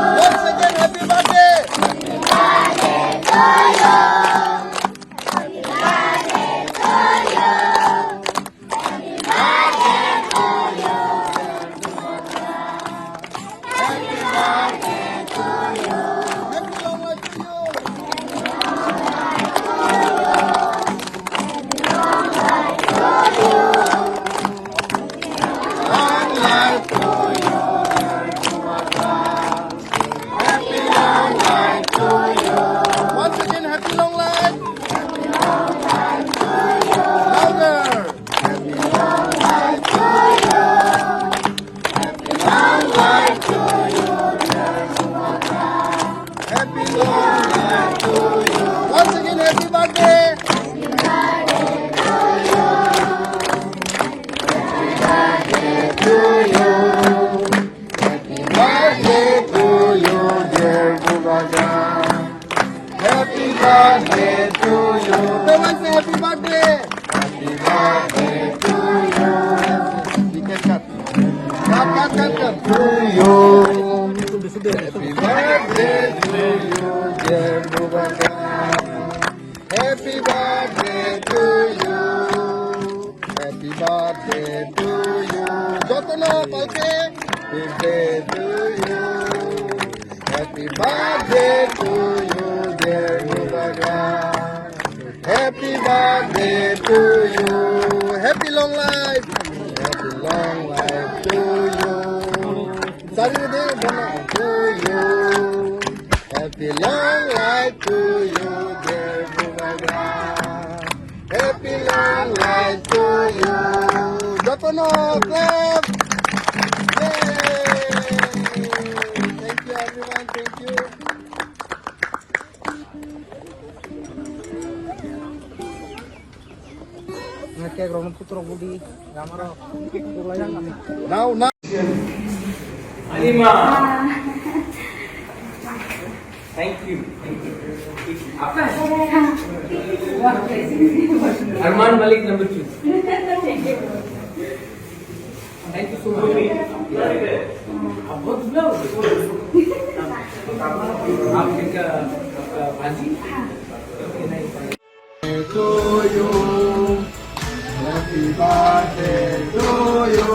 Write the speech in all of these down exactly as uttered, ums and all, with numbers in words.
Once again, happy birthday! Once again, happy long life. Louder. Happy long life to you. Once again, happy birthday. Happy birthday to you, dear Bubagra. Happy birthday to you. Everyone say happy birthday. Happy birthday to you. We can cut. Cut, cut, cut, cut. To you. Happy birthday to you, dear Bubagra. Happy birthday to Birthday to you. Jotono palke. Birthday to you. Happy birthday to you, dear Bubagra. Happy birthday to you. Happy long life. Happy long life to you. Sari de bona to you. Happy long life to you, dear Bubagra. Happy long life to you. Jotono clap. Yay! Thank you everyone. Thank you. Cake rok no phutrok budi, rama rok. Now, now. Alima. Thank you. Thank you. Arman Malik number two. Thank you so much. आप बहुत दुबला हो गए। आप इनका, आपका भांजी? To you. Happy birthday to you.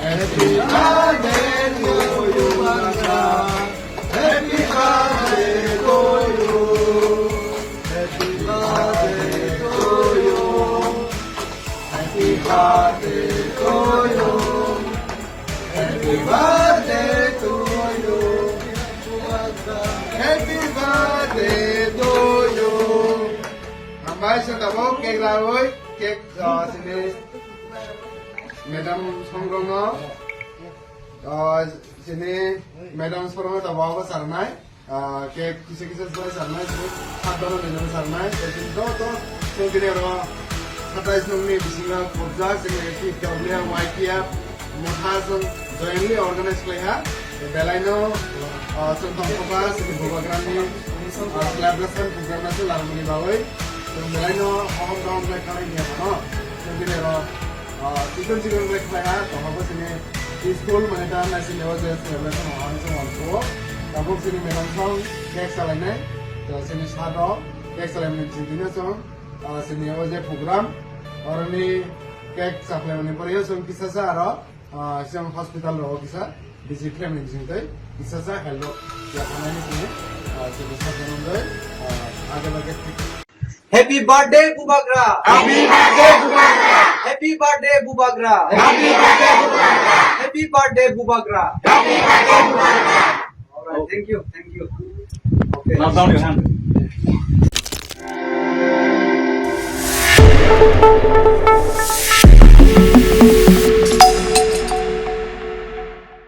Happy birthday to you, Baba. Happy birthday to you. Happy birthday to you. Happy birthday to you. Happy birthday to you. Happy birthday to you. Hambai se tabuk cake lawi, cake, ah, sini madam songrongno, ah, sini madam songrongno tabuk abo sarnai. Ah, cake kisa kisa slai sarnai, sini sat dono nini sarnai, tei sini joto chwng tini oro satais nungni bisingo khobjak, chini T W Y P F motha chwng jointly organize khlaiha. Belaino, ah, chwng tongkhoba, chini Bubagrani, ah, celebration program no se larmani bagwi. Chwng belaino hohom dohom khlai kharwi ya phano. Chwng tini oro Ah, chikon chikon khe khlai ha, tongma bo sini school mane ta nai sini o je celebration o ang se uansuk o. Tabuk sini madam song cake salainai, to sini sado cake salaimani chini dino song, ah, sini o je program, oroni cake saklaimani pore o song kisa sa aro, ah, song hospital ro kisa. Bisi family bising tei kisa sa hello ya khanani sini, ah, sini sa janam doi, ah, age lage. Happy birthday, Bubagra! Happy birthday, Bubagra! Happy birthday, Bubagra! Happy birthday, Bubagra! Happy birthday, Bubagra! Happy birthday, Bubagra! All right, thank you, thank you. Okay. Now down your hand.